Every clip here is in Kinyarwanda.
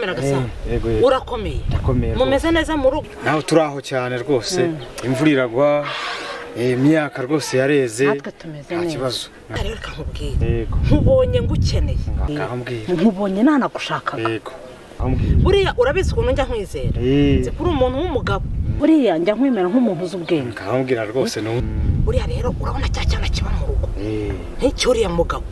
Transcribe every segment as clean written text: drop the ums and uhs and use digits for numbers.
Komera gasa. Urakomeye. Mumeze neza mu rugo. Naho turaho cyane rwose. Imvura iragwa. Imyaka rwose yareze. Natwe tumeze neza. Nta kibazo. Reka nkubwire. Nkubonye ngukeneye. Nkambwira. Nkubonye nanagushakaga. Yego. Buriya urabizi ukuntu njya nkwizera. Nzi kuri umuntu w'umugabo. Buriya njya nkwemera nk'umuntu uzi ubwenge. Nkambwira rwose no. Buriya rero urabona cya cyana kiba mu rugo. Nk'icyo uriya mugabo.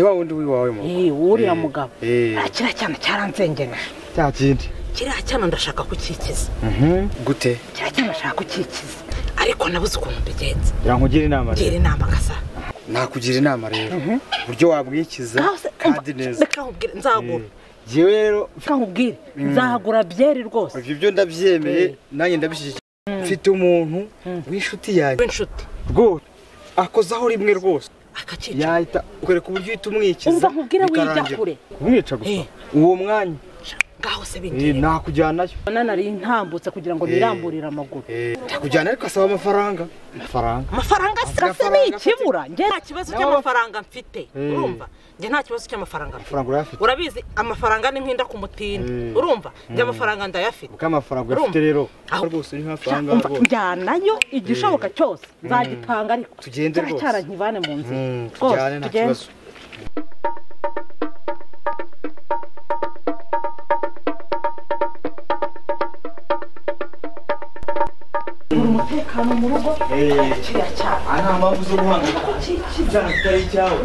Wa wundi wiwawe mu rugo. Uriya mugabo. Kiriya cyana cyaranzengereje. Cya kindi. Kiriya cyana ndashaka kukikiza. Gute? Kiriya cyana ndashaka kukikiza. Ariko nabuze ukuntu mbigenza. Nkugira inama rero. Gira inama gasa. Nakugira inama rero. Uburyo wabwikiza kandi neza. Reka nkubwire nzagura. Jewe rero nkubwire nzagura byeri rwose. Ibyo byo ndabyemeye nanjye ndabishyigikiye. Mfite umuntu w'inshuti yanjye. W'inshuti. Rwose akozaho rimwe rwose. Akacica. Yahita ukwereka uburyo uhita umwikiza. Umva nkubwire wijya kure. Kumwica gusa. Uwo mwanya. Ngaho se bingire. Nakujyanayo. Nari ntambutse kugira ngo niramburire amaguru. Nakujyana ariko asaba amafaranga. Amafaranga. Amafaranga se ni ikibura. Nge nta kibazo cy'amafaranga mfite. Urumva? Nge nta kibazo cy'amafaranga mfite. Urabizi amafaranga ni nkinda ku mutindi. Urumva? Nge amafaranga ndayafite. Uko amafaranga uyafite rero. Rwose ni amafaranga rwose. Njyanayo igishoboka cyose nzagitanga ariko. Tugende rwose. Cyara nkivane mu nzira. Tujyane nta kibazo. Umutekano mu rugo kiriya cyane. Nta mpamvu zo guhangayika. Cyana kitari icyawe.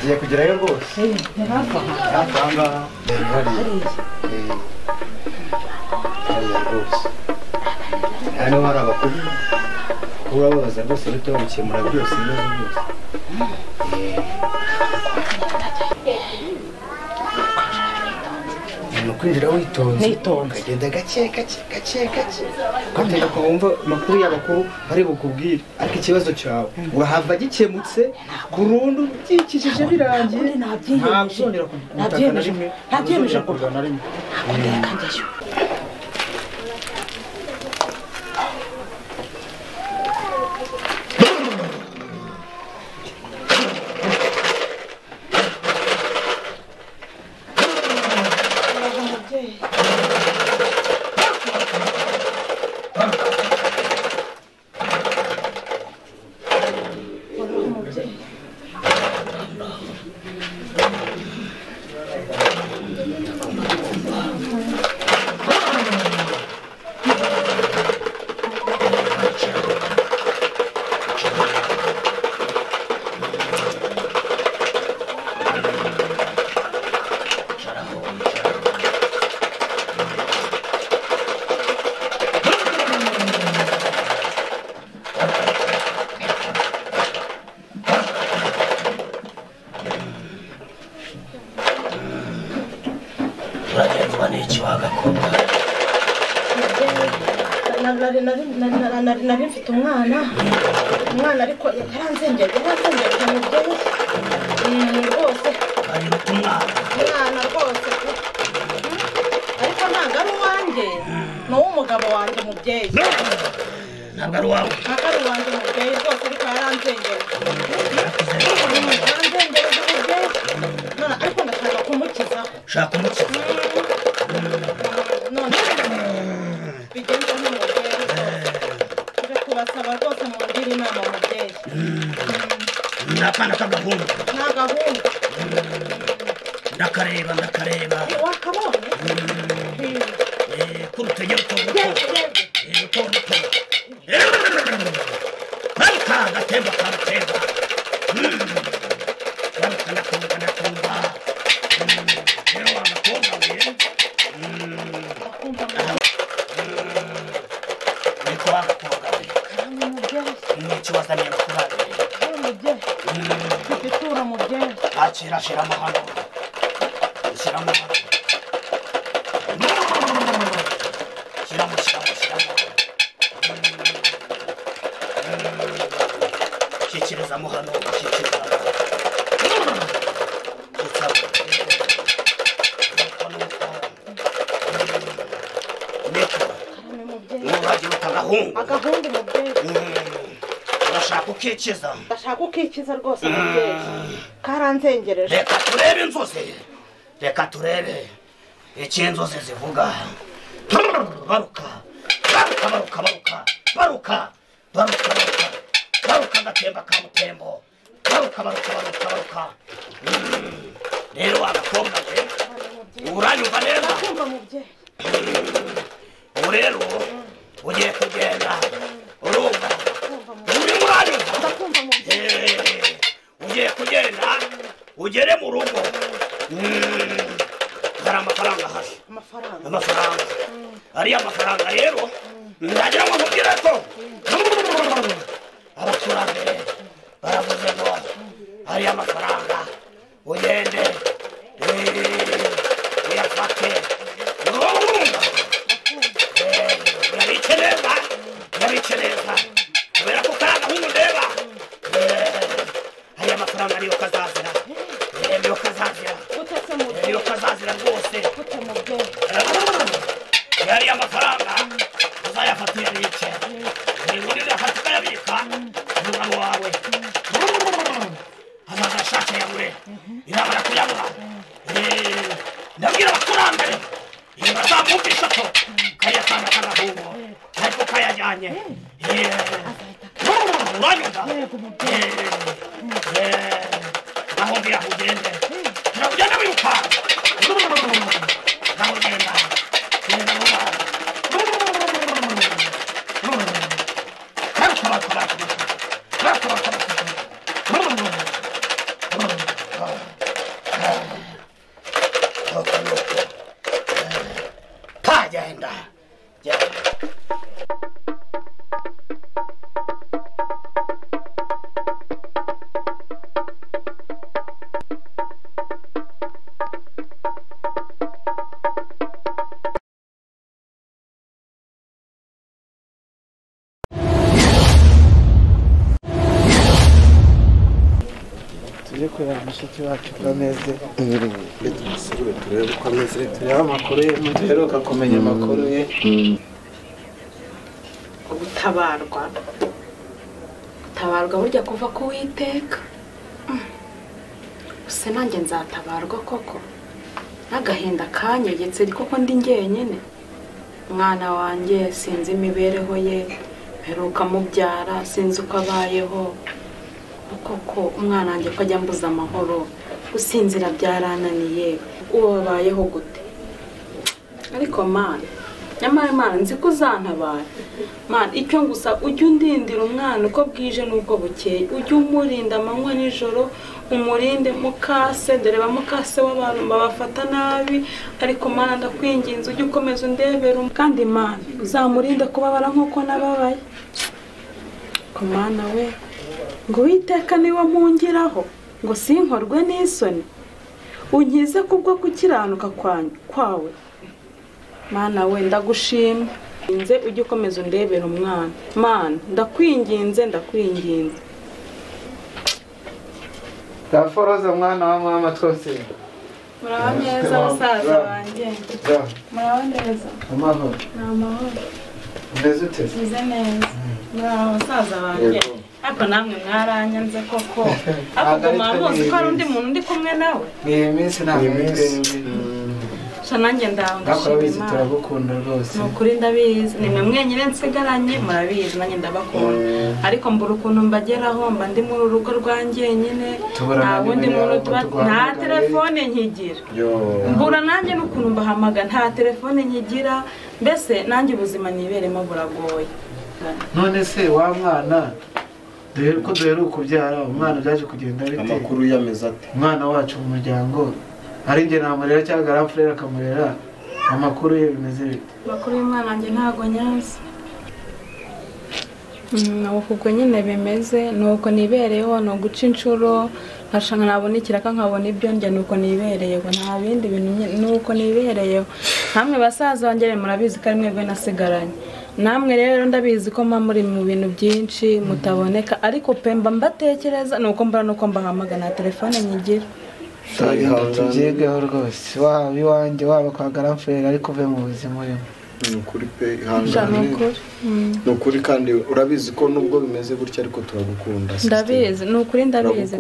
Ngiye kugerayo rwose. Hafi aha ngaha. Hariya rwose. Hano hari abakuru. Urababaza rwose bahita babikemura byose ibibazo byose. Ni ukwinjira witonze. Ukagenda gake gake gake gake. Ugatega ko wumva amakuru y'abakuru bari bukubwire. Ariko ikibazo cyawe urahava gikemutse burundu byikijije birangiye. Ntabwo kugutaka na rimwe. Ntabyemeje kurwana na rimwe. Ntabwo njyayo. Nari mfite umwana ariko yaranzengereje mubyeyi rwose umwana rwose ariko ntabwo ari uwanjye ni uw'umugabo wanjye mubyeyi ntabwo ari uwawe ntabwo ari uwanjye mubyeyi rwose ariko yaranzengereje mubyeyi none ariko ndashaka kumukiza shaka kumukiza none bigenze nk'umubyeyi kubasaba rwose mungire inama mubyeyi. Ni akana k'agahungu. Ni agahungu. Ndakareba ndakareba. Wakabonye? Kurutege ruto ruto. Ruto ruto. Garuka gatemba karutemba. Garuka ndakumva ndakumva. Rero wa gakobwa we. Niko wa gakobwa we. Mfite ituro mubyeyi. Akira shyiramo hano. Shyiramo hano. Shyiramo shyiramo shyiramo. Shyikirizamo hano shyikirizamo. Agahungu mubyeyi. Urashaka ukikiza? Ndashaka ukikiza rwose mubyeyi. Karanzengereje. Reka turebe inzozi. Reka turebe icyo inzozi zivuga. Baruka. Baruka baruka baruka. Baruka. Baruka baruka. Baruka gatemba ka mutembo. Baruka baruka baruka baruka. Rero agakobwa we. Uranyumva neza? Ndakumva mubyeyi. Rero ugiye kugenda urumva urimo uranyumva ugiye kugenda ugere mu rugo hari amafaranga ahari amafaranga ariya mafaranga rero ndagira ngo nkubwire ko abakurambere baravuze ngo ariya mafaranga ugende uyafate urumva uyabike neza uyabike neza kubera ko kari agahungu ndeba ariya mafaranga niyo kazazira niyo kazazira niyo kazazira rwose ariya mafaranga uzayafata uyabike ubundi uyafata ukayabika umugabo wawe azaza ashake yabure iramara kuyabura ndabwira abakurambere bazamwumvisha ko kariya kana k'agahungu ariko kayajyanye uranyumva ngaho ngira ugende ugende wiruka ngaho genda genda vuba baruka baruka baruka baruka baruka baruka genda genda. Tujye kureba mushiki wacu uko ameze. Tumusure turebe uko ameze. Turebe amakuru ye, duheruka kumenya amakuru ye. Gutabarwa. Gutabarwa burya kuva ku Uwiteka. Use nanjye nzatabarwa koko. N'agahinda kanyegetse koko ndi njyenyine. Umwana wanjye sinzi imibereho ye, mperuka mubyara sinzi uko abayeho. Koko umwana wanjye ko ajya mbuza amahoro, gusinzira byarananiye, uwo wabayeho gute? Ariko Mana, nyamara Mana nzi ko uzantabara. Mana icyo ngusa ujye undindira umwana uko bwije n'uko bukeye, ujye umurinda amanywa nijoro, umurinde mukase, dore ba mukase w'abantu babafata nabi, ariko Mana ndakwinginze ujye ukomeza undebera, kandi Mana uzamurinde kubabara nk'uko nababaye. Ko Mana we ngo Uwiteka niwe mpungiraho ngo sinkorwe n'isoni, unkize kubwo gukiranuka kwawe. Mana we ndagushima, nze ujye ukomeza undebera umwana. Mana ndakwinginze ndakwinginze. Daforoza mwana wa mama twose. Muraho neza basaza banjye. Muraho neza. Amahoro. Ni amahoro. Umeze ute? Meze neza. Muraho basaza banjye. Ariko namwe mwaranyanze koko. Ariko muzi ko hari undi muntu ndi kumwe nawe. Ni iminsi ntabwo twembi. Sha nanjye ndaho ndashima Imana. Turagukunda rwose. Ni ukuri ndabizi. Ni mwe mwenyine nsigaranye murabizi nanjye ndabakunda. Ariko mbura ukuntu mbageraho mba ndi muri urugo rwanjye nyine. Nta wundi muntu tuba nta telefone nkigira. Mbura nanjye n'ukuntu mbahamaga nta telefone nkigira. Mbese nanjye ubuzima niberemo buragoye. None se wa mwana ko duheruka kubyara umwana byaje kugenda bite? Amakuru yameze ate? Umwana wacu mu muryango ari njye namurera cyangwa garamfurera akamurera, amakuru ye bimeze bite? Amakuru y'umwana wanjye ntago nyazi. Ubwo nyine bimeze nuko nibereyeho, ni uguca inshuro nkashaka nabona ikiraka nkabona ibyo ndya, nuko nibereyeho, nta bindi bintu, nuko nibereyeho. Namwe basaza banjye murabizi ko ari mwebwe nasigaranye, namwe rero ndabizi ko mba muri mu bintu byinshi mutaboneka, ariko pe mba mbatekereza, nuko mbura nuko mbahamagara na telefone nyigira. Tubyigeho rwose, waba iwanjye waba kwa Garamfurere, ariko uve mu buzima urimo. Ni ukuri pe, ihangane, ni ukuri, kandi urabizi ko nubwo bimeze gutya ariko turagukunda. Ndabizi, ni ukuri ndabizi.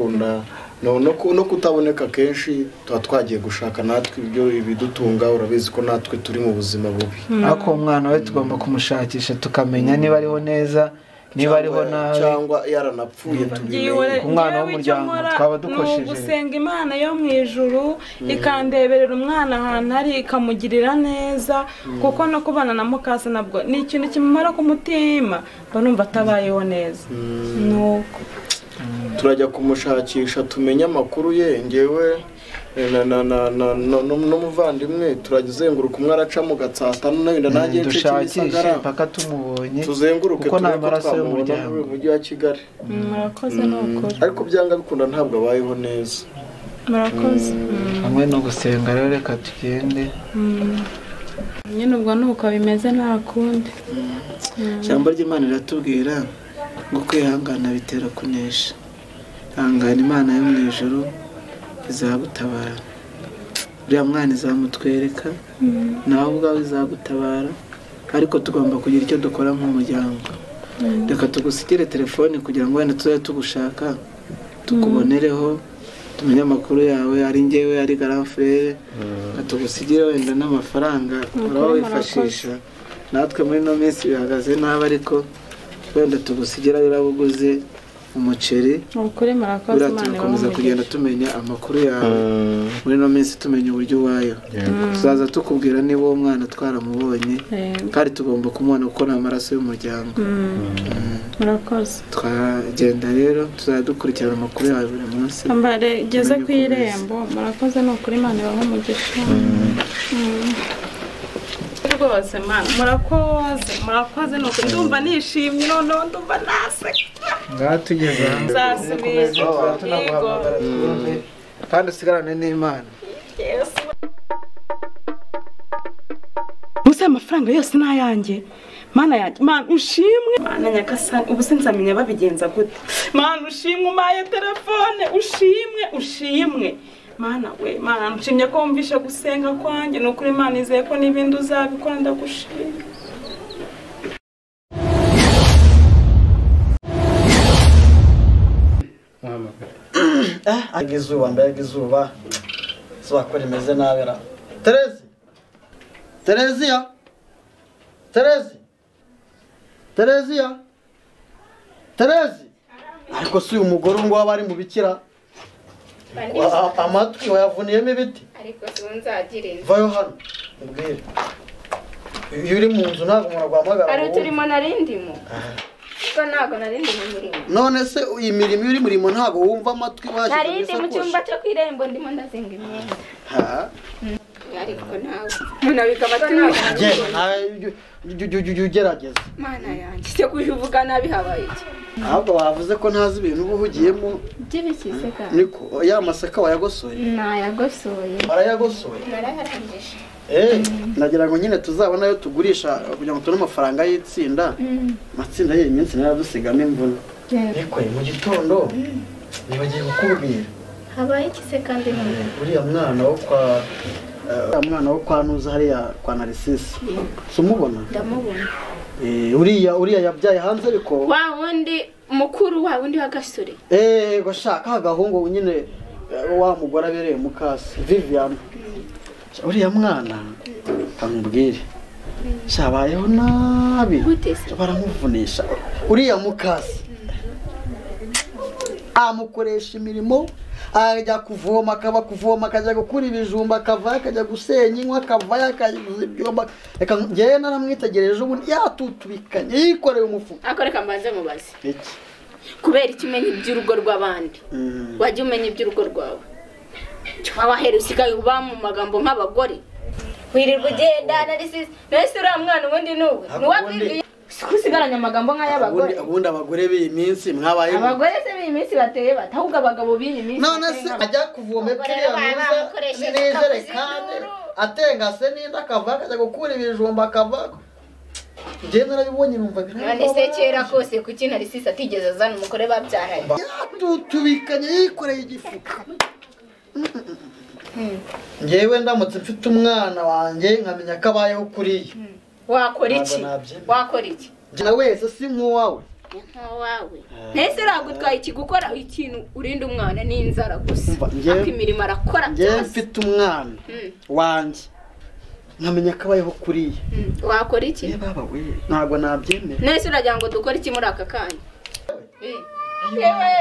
No kutaboneka kenshi tuba twagiye gushaka natwe ibyo ibidutunga, urabizi ko natwe turi mu buzima bubi. Ariko umwana we tugomba kumushakisha tukamenya niba ariho neza, niba ariho nabi, cyangwa yaranapfuye tubimenye. Umwana w'umuryango twaba dukosheje. Gusenga Imana yo mu ijuru ikandeberera umwana ahantu ari, ikamugirira neza, kuko no kubana na mukase nabwo ni ikintu kimumara ku mutima, mba numva atabayeho neza. Nuko turajya kumushakisha tumenye amakuru ye. Ngewe n'umuvandimwe turazenguruka, umwe araca mu Gatsata n'undi nanjye dushakishe mpaka tumubonye, tuzenguruke kuko n'amaraso y'umuryango mu mujyi wa Kigali. Murakoze, n'ukuri, ariko byanga bikunda ntabwo abayeho neza. Murakoze. Hamwe no gusenga rero reka tugende nyine, ubwo nuko bimeze nta kundi. Ijambo ry'Imana riratubwira ngo kwihangana bitera kunesha. Ihangana, Imana yo mu ijuru izagutabara. Uriya mwana izamutwereka, nawe ubwawe izagutabara, ariko tugomba kugira icyo dukora nk'umuryango. Reka tugusigire telefone kugira ngo wenda tuzajye tugushaka tukubonereho, tumenye amakuru yawe, ari njyewe ari Garamfurere. Tugusigire wenda n'amafaranga uraba wifashisha, natwe muri ino minsi bihagaze nabi, ariko wenda tugusigira urabuguze umuceri. Turakomeza kugenda tumenya amakuru yawe muri ino minsi, tumenya uburyo ubayeho. Tuzaza tukubwira niba uwo mwana twaramubonye, kandi tugomba kumubona kuko ni amaraso y'umuryango. Murakoze. Twagenda rero, tuzajya dukurikirana amakuru yawe buri munsi. Geze ku irembo. Murakoze, ni ukuri, Imana ibahe umugisha rwose. Mana murakoze, murakoze, ni ukuri ndumva nishimye, noneho ndumva naseka. Ngaha tugeze nzasubira tunaguhamagara twumve, kandi usigarane n'Imana. Gusa amafaranga yose ni ayanjye. Mana yanjye, Mana ushimwe, Mana Nyagasani, ubu sinzamenya babigenza gute. Mana ushimwe, umaye telefone, ushimwe, ushimwe. Mana we, Mana nshimye ko wumvishe gusenga kwanjye, ni ukuri Imana izeye ko n'ibindi uzabikora, ndagushimye. Izuba, mbega izuba, izuba ko rimeze nabi ra. Terezi, Tereziya, Terezi, Tereziya, Terezi. Ariko si uyu mugore ngo waba ari mu bikira, amatwi wayavuniyemo ibiti. Ariko sinzagire. Vayo hano ubwire. Iyo uri mu nzu ntabwo umuntu aguhamagara. Ari uturimo narindimo. Kuko ntabwo narindi mu mirimo. None se iyi mirimo iri murimo ntabwo wumva amatwi washyize mu Narindi mu cyumba cyo ku irembo ndimo ndazinga imyenda. Ha? Ariko nawe umuntu abika amatwi. Genda nawe ugerageza. Mana yanjye, se kuje uvuga nabi habaye iki? Ahubwo wavuze ko ntazi ibintu uba uhugiyemo. By'ibiki se ka? Niko ya masaka wayagosoye? Nayagosoye. Warayagosoye? Narayarangije. Nagira ngo nyine tuzabona ayo tugurisha kugira ngo tubone amafaranga y'itsinda. Amatsinda y'iyi minsi naradusigamo imvune. Niko mu gitondo nibagiye kukubwira. Habaye iki se kandi none? Uriya mwana wo kwa mwana wo kwa Nuza hariya kwa Narcisse. Sumubona? Ndamubona. Uriya yabyaye hanze ariko wa wundi mukuru wa wundi wa gasore. Goshaka agahungu nyine wa mugore abereye mukase Vivian. Uriya mwana kamubwire shabayeho nabi baramuvunisha. Uriya mukase amukoresha imirimo, ajya kuvoma, akaba kuvoma, akajya gukura ibijumba, akava akajya gusenya inkwi, akava akaguza ibyomba. Reka njyewe naramwitegereje ubundi yatutubikanye yikoreye umufuka. Ariko reka mbanze mubaze iki, kubera iki umenya iby'urugo rw'abandi wajya umenya iby'urugo rwawe? Wahera usigaye uba mu magambo nk'abagore, wirirwa ugenda Narcisse. Mbese uriya mwana ubundi ni uwe? Ni uwa Vivian? Kusigaranya amagambo nk'ay'abagore. Ubundi abagore b'iyi minsi mwabaye. Abagore se b'iyi minsi bateye bate? Ahubwo abagabo b'iyi minsi. None se ajya kuvoma epfiriya muza n'ijerekani atengase n'inda akava akajya gukura ibijumba akava. Njye narabibonye numva biranga. None se kera kose kuki Narcisse atigeze azana umugore babyaranye? Yatutubikanye yikoreye igifuka. Njyewe ndamutse mfite umwana wanjye nkamenya ko abayeho kuriya. Wakora iki? Wakora iki? Njye wese si nk'uwawe. Nk'uwawe. Nese ragutwaye iki gukora ikintu urinda umwana n'inzara gusa. Ariko imirimo arakora byose. Njye mfite umwana wanjye nkamenya ko abayeho kuriya. Wakora iki? Ye baba we ntabwo nabyemera. Nese uragira ngo dukore iki muri aka kanya? Yewe.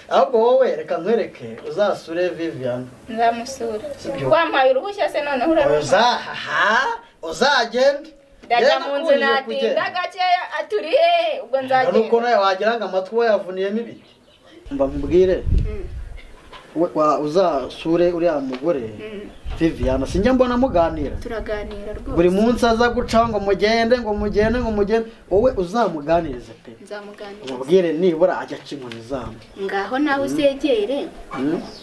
Ahubwo wowe reka nkwereke uzasure Vivian. Nzamusura. Wampaye uruhushya se noneho uraruha? Uzahaha uzagenda. Ndajya mu nzu natinda gakeya aturi hehe ubwo nzagenda. Nuko nawe wagira ngo amatwi wayavuniyemo ibiti. Mba nkubwire. Uzasure uriya mugore Vivian sinjya mbona muganira. Turaganira rwose. Buri munsi aza guca ngo mugende ngo mugende ngo mugende wowe uzamuganirize pe. Nzamuganiriza. Umubwire nibura ajya aca izamu. Ngaho nawe uzegere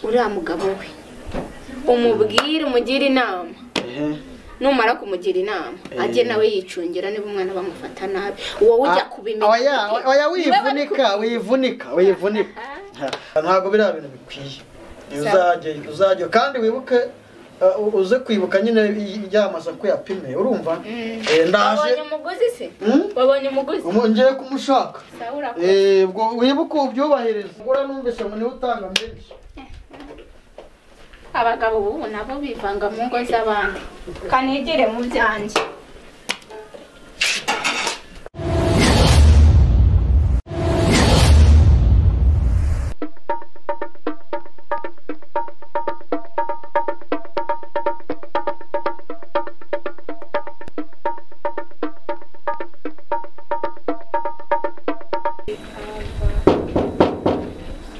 uriya mugabo we. Umubwire umugire inama. Numara kumugira inama ajye nawe yicungira niba umwana bamufata nabi wowe ujya kubimenya. Oya wivunika wivunika wivunika. Ntabwo biriya bintu bikwiye. Uzajye kandi wibuke uze kwibuka nyine ijyamaza ko yapime urumva. Ndaje. Wabonye umuguzi se? Wabonye umuguzi? Ngiye kumushaka. Ubwo wibuke ubyubahirize. Ugura numvise ngo niwe utanga menshi. Abagabo ubu nabo bivanga mu ngo z'abandi. Kanigire mu byanjye.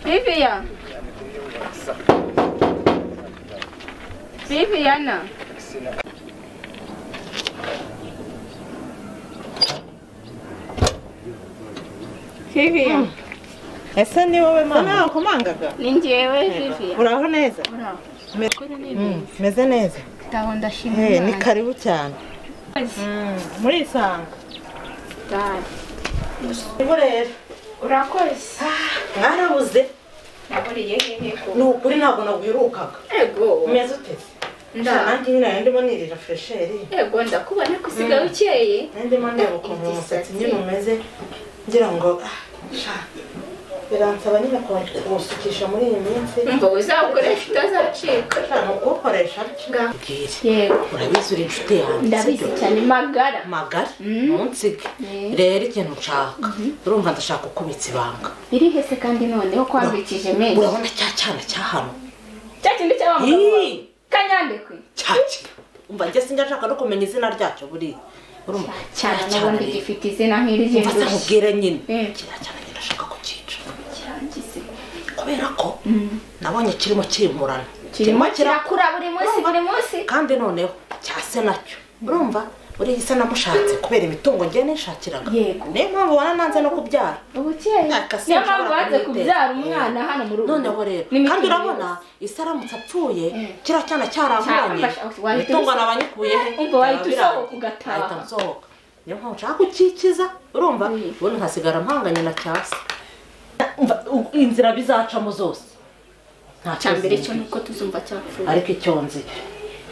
Vivian. Viviana. Vivian. Ese ni wowe mama? Nawe komangaga? Ni njyewe Vivian. Uraho neza? Uraho. Meze neza? Ndaho ndashima. Ni karibu cyane. Muri isanga. Dai. Ibo rero. Urakoze. Mwarabuze. Naburiye hehe ko? Ni ukuri ntabwo naguherukaga. Ego. Umeze ute? Nanjye nyine ndimo nirira fresheri. Ego ndakubona ko usigaye ukeye. Ndimo ndeba ukuntu umusatsi nyine umeze ngira ngo biransaba nyine kuwusukisha muri iyi minsi. Umva uzawukoresha utazacika. Ni ukuwukoresha. Yego. Urabizi uri inshuti yanjye. Ndabizi cyane magara. Magara? Ntunsige. Rero ikintu nshaka. Urumva ndashaka kukubitsa ibanga. Biri hese kandi noneho kwambikije menshi. Urabona cya cyana cya hano. Cya kindi cya wa mugabo. Kanyandekwe. Cyaki. Umva njye sinjya nshaka no kumenya izina ryacyo buriya. Urumva cyane n'ubundi gifite izina nk'iryo. Umva nkubwire nyine. Kiriya cyana njye ndashaka kucyica. Kirangize. Kubera ko nabonye kirimo kimurana. Kirimo kirakura buri munsi buri munsi. Kandi noneho cyase nacyo. Urumva uri se namushatse kubera imitungo njye nishakiraga. Niyo mpamvu ubona nanze no kubyara. Ubukeye. Niyo mpamvu wanze kubyara umwana hano mu rugo. Noneho rero kandi urabona ise aramutse apfuye kiriya cyana cyaramuranye. Imitungo nabanyikuye he? Umva wahita usohoka ugataha. Ahita nsohoka. Niyo mpamvu nshaka kukikiza urumva ubundi nkasigara mpanganye na cyase. Inzira bizacamo zose. Nta mbere cyo nuko tuzumva cyapfuye. Ariko icyo nzi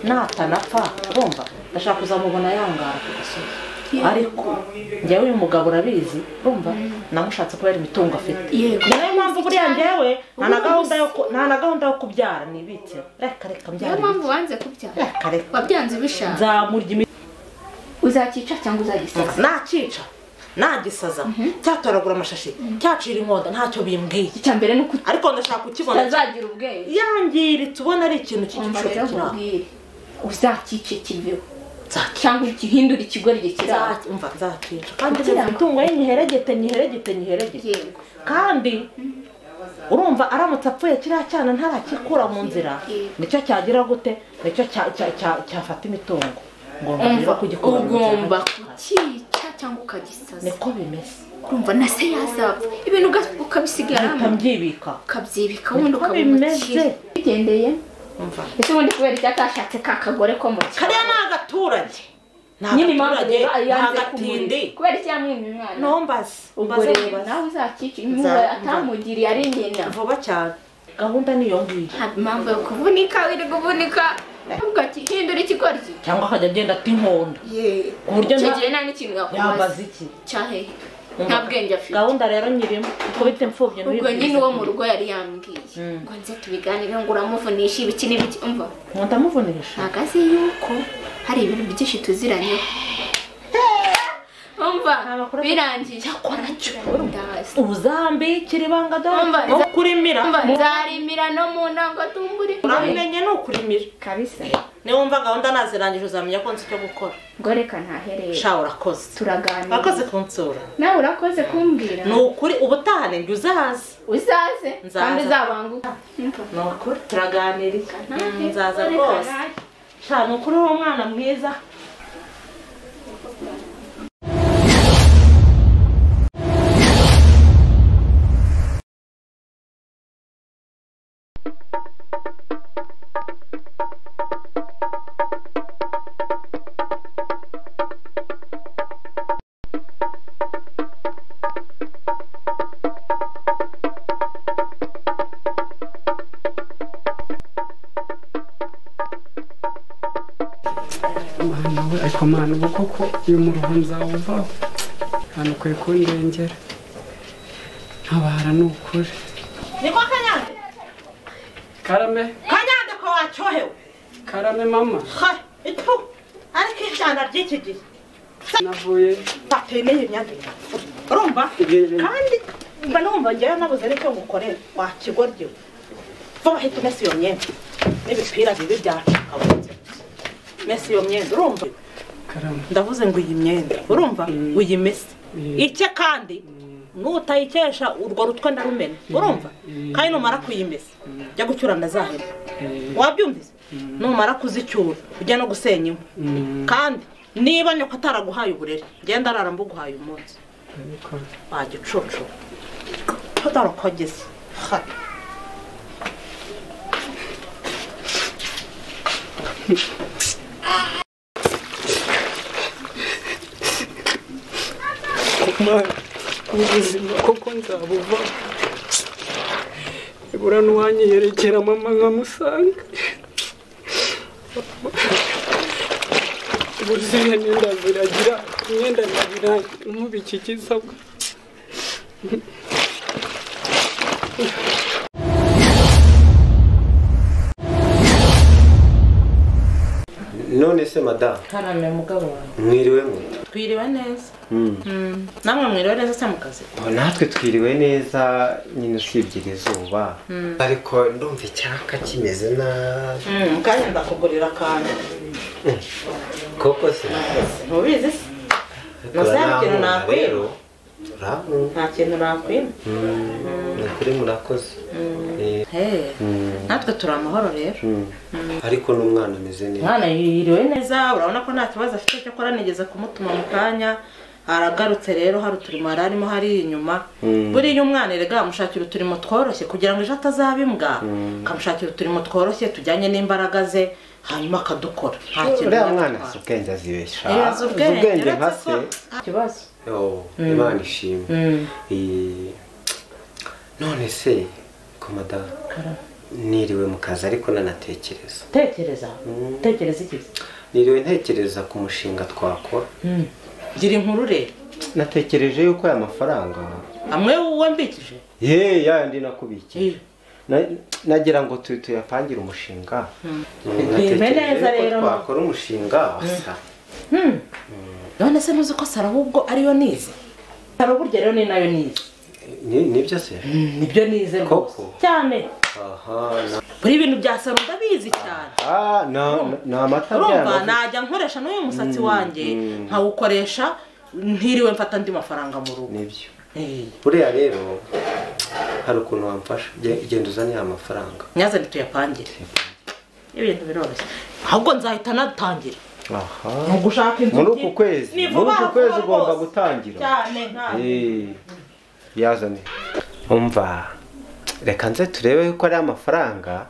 natanapfa urumva ndashaka kuzamubona yangara ku gasozi. Ariko njyewe uyu mugabo urabizi urumva namushatse kubera imitungo afite. Niyo mpamvu buriya njyewe nta na gahunda yo kubyara nibitse. Reka reka mbyara. Niyo mpamvu wanze kubyara. Reka reka. Wabyanze ubishaka. Nzamurya Uzakica cyangwa uzagisaza? Nakica. Nagisaza. Cyatoragura amashashi. Cyacira inkonda ntacyo bimbwiye. Icya mbere nuko ariko ndashaka kukibona. Utazagira ubwenge. Yangiritse ubona ari ikintu cy'igicucu kiraho. Uzakice kiveho. Cyangwa ukihindura ikigoryi kiraho. Umva nzakica. Kandi imitungo ye nyiheregete nyiheregete nyiheregete. Kandi urumva aramutse apfuye kiriya cyana ntarakikura mu nzira nicyo cyagira gute nicyo cyafata imitungo. Ngomba kukica cyangwa ukagisaza. Niko bimeze. Urumva na se yazapfa ibintu ukabisigaramo ukabyibika ukabyibika wundi ukabimukira bigendeye. Ese ubundi kubera icyo atashatse ka kagore ko mu cyaro kariya ni agaturage nyine impamvu rero yanze agatindi kubera icyo yamwimye umwana nombaze ubwo rero nawe uzakica impuhwe atamugiriye ari nyina vuba cyane. Gahunda niyo ngiyo nta mpamvu yo kuvunika wiri kuvunika avuga ati hindura ikigoryi cyangwa akajya agenda ati inkondo ku buryo nta nta n'ikintu yakubaza iki cyahehe nta bwenge afite. Gahunda rero nyirimo kubita imfubyi ubwo nyine uwo mu rugo yari yambwiye ngo nze tubiganire ngo uramuvunisha ibiki n'ibiki. Umva ngo ndamuvunisha ntabwo azi yuko hari ibintu byinshi tuziranyeho. Umva birangiye uzambikira ibanga dore kurimira nzarimira no mu ntango tumburi uramenye ni ukurimira kabisa. Niba wumva gahunda nazirangije uzamenya ko nzi icyo gukora. Ngo reka ntaherere. Sha urakoze turaganira. Urakoze kunsura nawe urakoze kumbwira. Ni ukuri ubutaha njye uzaze uzaze kandi uzabanguka. Ni ukuri turaganira nzaza rwose. Sha ni ukuri uwo mwana mwiza. Ariko mana ubu koko uyu muruho nzawuvaho hano ukwiye kundengera ntabara ni ukuri. Niko Kanyande karame Kanyande ko wacyohewe karame mama itu ariko ibyana by'iki gihe navuye bateye n'iyi myanda urumva kandi mba numva njyewe nabuze n'icyo ngukorera wakigoryiwe vuba hita umesa iyo myenda n'ibipira bibi byacikabutse mesa iyo myenda urumva. Ndavuze ngo iyi myenda urumva uyimese icye kandi nutayikesha urwo rutwe ndarumena urumva kandi numara kuyimesa jya gucyura ndazahera wabyumvise numara kuzicyura ujya no gusenya inkwi kandi niba nyoko ataraguhaye uburere ngenda arara mbuguhaye umunsi wagicucu tutarokogeze. Ubuzima koko nzabuva ibura n'uwanyiyerekera mama nkamusanga ubuzima n'inda ziragira imyenda ndagira nk'ubikikiza. None se madamu karame mugabo wawe mwiriwe mute? Twiriwe neza. Namwe mwiriwe neza se mu kazi? Natwe twiriwe neza nyine usibye izuba ariko ndumva icyaka kimeze nabi. Kandi ndakugurira akantu koko se ntubizi se nta kintu nakwima nta kintu nakwima. Ni ukuri murakoze. Natwe turi amahoro rero ariko n'umwana ameze neza. Umwana yiriwe neza urabona ko nta kibazo afite cyo akora nigeze kumutuma mu kanya aragarutse rero hari uturimo yari arimo hari inyuma. Buriya umwana erega amushakira uturimo tworoshye kugira ngo ejo atazaba imbwa akamushakira uturimo tworoshye tujyanye n'imbaraga ze hanyuma akadukora. Nta kintu uriya mwana azi ubwenge azibesha azi ubwenge nka se ikibazo. Imana ishimwe. None se ko madamu niriwe mu kazi ariko nanatekereza. Tekereza? Tekereza iki? Niriwe ntekereza ku mushinga twakora. Gira inkuru rero. Natekereje yuko aya mafaranga amwe wowe mbikije? Ye yandi nakubikije. Nagira ngo tuyapangire umushinga. Neza rero twakora umushinga wasa. None se ntuzi ko Sara ahubwo ariyo nize? Sara burya rero ni nayo nize. Nibyo se? Nibyo nize rwose. Cyane. Aha. Buri ibintu bya Sara ndabizi cyane. Ah, na amata byana. Najya nkoresha n'uyu musatsi wanjye nkawukoresha ntiriwe mfata andi mafaranga mu rugo. Nibyo. Buriya rero hari ukuntu wamfasha genda uzane amafaranga. Nyazane tuyapangire. Ibintu biroroshye. Ahubwo nzahita natangira. Aha. Gushaka inzu muri uku kwezi, muri uku kwezi ugomba gutangira. Cyane nta. Yazane. Umva. Reka nze turebe ko ari amafaranga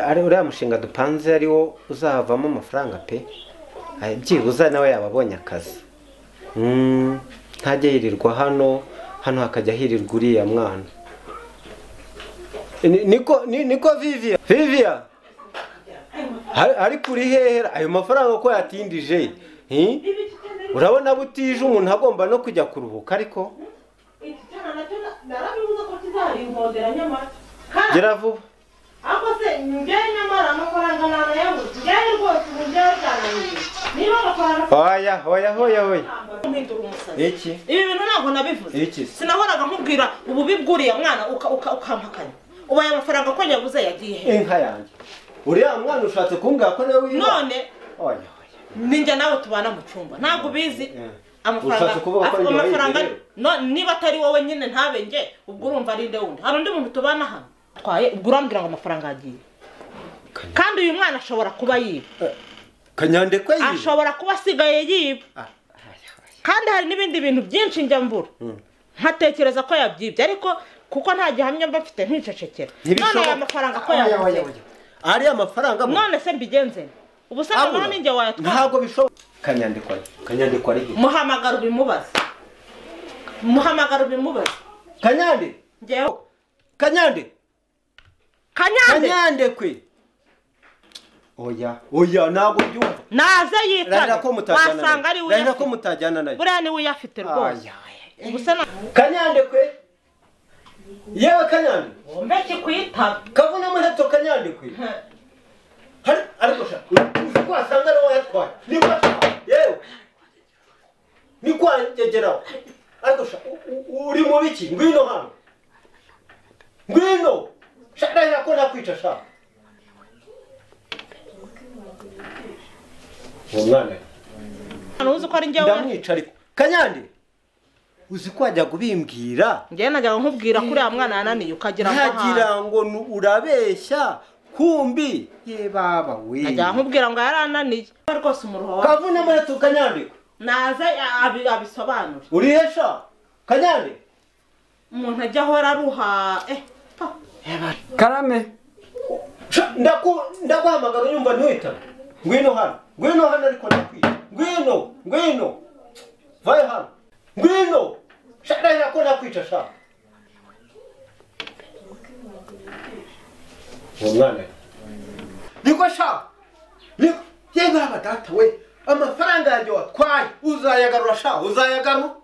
ari uriya mushinga dupanze ariwo uzavamo amafaranga pe. Byibuza nawe yababonye akazi. Ntajye yirirwa hano, hano hakajya hirirwa uriya mwana. Niko Vivia. Vivia. Ari kuri hehera ayo mafaranga ko yatindije. Urabona butije umuntu agomba no kujya kuruhuka ariko gera vuba. Ako se njye nyamara amafaranga nanayabuze. Njye rwose ubu njye byananiye. Niba amafaranga Oya oya oya oya. Iki? Ibi bintu ntabwo nabivuze. Sinahoraga nkubwira ububi bw'uriya mwana ukampakanya. Ubaye amafaranga ko nyabuze yagiye he? Inka yanjye. Uriya mwana ushatse kumbwira ko nawe wiba. None oya oya. Ninjye nawe tubana mu cyumba. Ntabwo ubizi. Amafaranga no niba atari wowe nyine ntabe nge ubwo urumva ari nde wundi. Hari undi muntu tubana hano. Twaye ubwo urambwira ngo amafaranga yagiye. Kandi uyu mwana ashobora kuba yiba. Kanyandekwe yiba. Ashobora kuba asigaye yiba. Kandi hari n'ibindi bintu byinshi njya mbura. Nkatekereza ko yabyibye ariko kuko nta gihamya mba mfite nticecekera. None aya mafaranga ko yabuze. Ari amafaranga none se mbigenze. Ubu se none ninjye wayatwara. Ntabwo bishoboka. Kanyandekwe. Kanyandekwe ari he? Muhamagara ubimubaze. Muhamagara ubimubaze. Kanyande. Njyewe. Kanyande. Kanyande. Kanyandekwe. Oya, oya ntabwo byumva. Naze yitabe. Wasanga ari we. Ndahira ko mutajyana nayo. Buriya ni we uyafite rwose. Ubu se Kanyandekwe. Yewe Kanyande. Mbe kikwitaba. Kavuna muheto Kanyandekwe. Hari ariko sha. Uzi ko wasanga ari wowe yatwaye. Niko yewe. Niko ngegeraho. Ariko sha uri mu biki? Ngwino hano. Ngwino. Sha ndahira ko nakwica sha. Umwana. Uzi ko ari njyewe. Ndamwica ariko. Kanyande. Uzi ko wajya kubimbwira? Njye najyaga nkubwira kuri ya mwana yananiye ukagira ngo nkagira ngo urabeshya kumbi ye baba we. Najyaga nkubwira ngo yarananiye. Rwose umuruho wawe. Kavuna muheto Kanyande. Naze abisobanure. Uri hesha? Kanyande. Umuntu ajya ahora aruha Karame. Ndaguhamagara unyumva ntuhita. Ngwino hano. Ngwino hano ariko ndakwica. Ngwino, ngwino. Vayo hano. Ngwino. Sha ko nakwica sha. Umwana. Niko sha. Niko yewe baba data we. Amafaranga yanjye watwaye uzayagarura sha, uzayagarura.